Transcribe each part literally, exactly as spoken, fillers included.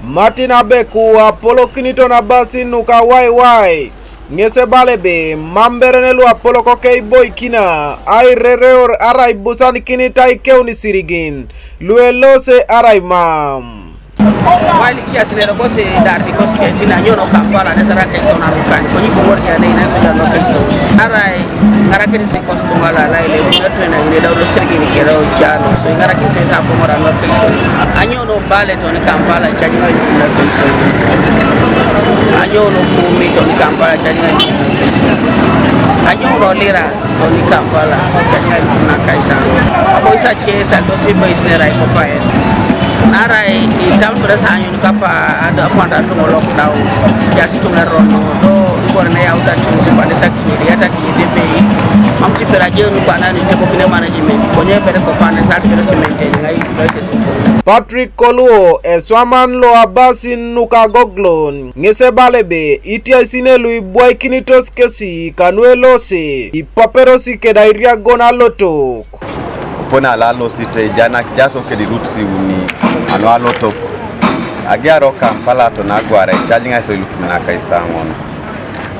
Martin Abeku apolokinito na abasin nuka Waiwai, ŋes ebala ebe mam ibere ne lu apolok keiboikina airereor arai ibusanikinit aikeun isirigin lu eloose arai mam. While itiasinere kosi dar di kosi tiasina nyono Kampala ne sara keso na lukan konyi bongor ya ne ina soja no keso. Arai ŋarakin si kosi tuŋa lala ile buna tuena ine daudo sirigin kero jalo so ŋarakin si sa bongor no keso. Anyono Bale toni Kampala cajŋa yukuna keso. Anyono Kumi toni Kampala cajŋa yukuna keso. Anyono Lira toni Kampala cajŋa yukuna kaisa. Abo isa chesa dosi bai sinera ikopae. Narai itam presa anyono kapa ada kwanta tuŋo lockdown. Jasi tuŋa rono do ibor ne yauta tuŋsi pande sakiri yata kiyete bei. Mam si pera jenu kwana ni tebo kine management. Konye pere kopane sat pere simente ngai. Patrick Koluo eswaman lo abasin nuka Goglon ŋes ebala ebe itiaisine lu ibwaikinitos kesi kanu eloose ipaperosi keda iriagon alotok. Opone alalosit ejanak jaso kedi ruts iuni anu alotok. Agiaro Kampala toni agwara echarge ŋai so ilukumin akaisaŋon.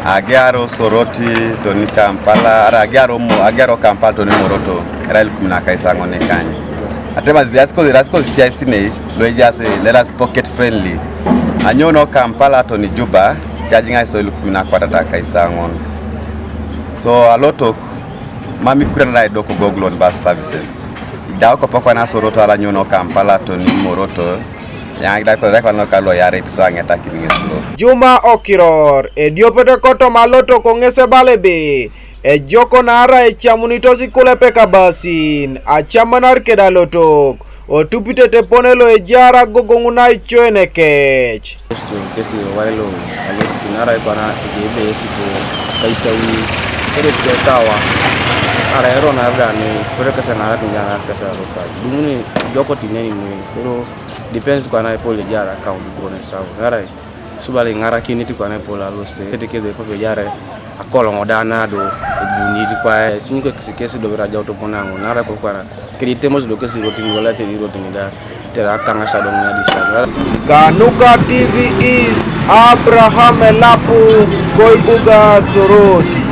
Agiaro Soroti toni Kampala ara agiaro mo agiaro Kampala toni Moroto era ilukumin akaisaŋon ikany. Atema riasiko riasiko sitiaisinei lo ejaas leras pocket friendly. Anyono Kampala toni Juba charge ŋai so ilukumin akwatat akaisaŋon. So alotok mam ikuran aidok Goglon bus services. Idau kopokon asoroto alanyono Kampala toni Moroto. Yaŋ da kore kwan ka lo yaret sa ŋetakin ŋes lo. Juma Okiror ediopete kotoma alotok ŋes ebala ebe ejoko naara ecamunitos ikulepek abasin acamanar keda alotok otupitete pone lo ejaar agogoŋ naicoenekec. Kesi wailo alosit nara ikwana ejebe esipo kaisawi ere pia sawa ara ero na da ni pere kasa na ara kinja na kasa roka dumuni joko tineni ni pero depends kwana ipol ejara account bone sawa nara subali ngara kiniti kwana ipol aloste kete keze ipo ejara akoloŋo da nado ebunit kwae sinyuko kisikesi do bira jauto ponaŋo nara kokwana kedi temos do kesi rotin wala tedi rotin da tera kaŋasa do ŋina disa. Kanuka T V East, Abraham Elapu, Koibuga Soroti.